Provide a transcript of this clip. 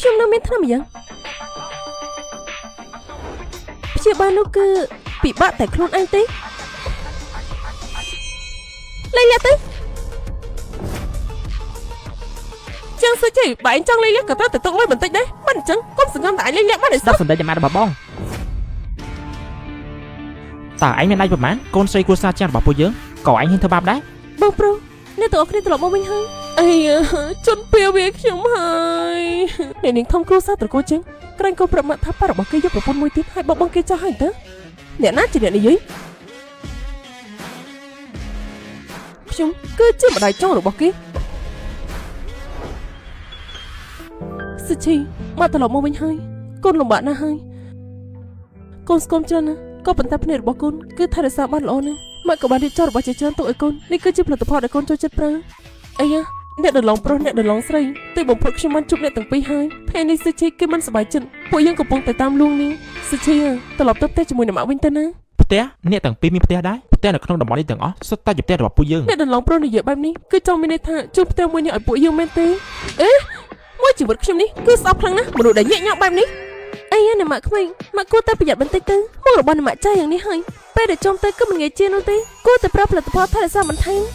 ខ្ញុំនៅមានថ្នាំម្យ៉ាងព្យាបាលនោះគឺពិបាកតែខ្លួនឯងទេលេងលាក់ទៅ ជាងសុជីបើឯងចង់លេងលាក់ក៏ត្រូវតែទុកលុយបន្តិចដែរមិនអញ្ចឹងកុំសង្ឃឹមតែឯងលេងលាក់បានឯសោះ ស្ដាប់សម្ដីតែម៉ាក់របស់បងតើឯងមានដៃប្រមាណកូនស្រីគ្រួសារចាស់របស់ពួកយើងក៏ឯងហ៊ានធ្វើបាបដែរ បងប្រុសអ្នកទាំងអស់គ្នាត្រឡប់មកវិញហើយ អីជន់ពៀវាខ្ញុំហើយអ្នកនាងធំគ្រួសារត្រកូលជាងក្រែងកូនប្រាប់ម៉ាក់ថាប៉ារបស់គេយកប្រពន្ធមួយទៀតហើយបោកបងគេចោលហើយតើអ្នកណាជាអ្នកនិយាយខ្ញុំគឺជាម្ដាយចុងរបស់គេ សុជីមកត្រឡប់មកវិញហើយកូនលំបាកណាស់ហើយកូនស្គមច្រើនណាស់ក៏ប៉ុន្តែភ្នែករបស់កូនគឺថែរក្សាបានល្អណាស់ម៉ាក់ក៏បានរៀបចំរបស់ជាច្រើនទុកឲ្យកូននេះគឺជាផលិតផលដែលកូនចូលចិត្តប្រើអីយ៉ាអ្នកដលងប្រុសអ្នកដលងស្រីទីបំផុតខ្ញុំបានជួបអ្នកទាំងពីរហើយថ្ងៃនេះសុជីគឺមិនសប្បាយចិត្តពួកយើងកំពុងតែតាមលួងនាងសុជីត្រឡប់ទៅផ្ទះជាមួយនឹងម៉ាក់វិញទៅណា ផ្ទះអ្នកទាំងពីរមានផ្ទះដែរផ្ទះនៅក្នុងតំបន់នេះទាំងអស់សុទ្ធតែជាផ្ទះរបស់ពួកយើង អ្នកដលងប្រុសនិយាយបែបនេះគឺចង់មានន័យថាជួបផ្ទះមួយនេះឲ្យពួកយើងមែនទេអេមួយជីវិតខ្ញុំនេះគឺស្អប់ខ្លាំងណាស់មនុស្សដែលញាក់ញោកបែបនេះ អីយ៉ាអ្នកម៉ាក់ក្មេងម៉ាក់គួរតែប្រយ័ត្នបន្តិចទៅមុខរបស់អ្នកម៉ាក់ចាស់យ៉ាងនេះហើយពេលដែលចំទៅគឺមិនងាយជានោះទេគួរតែប្រើផលិតផលថែរក្សាបន្ថែម។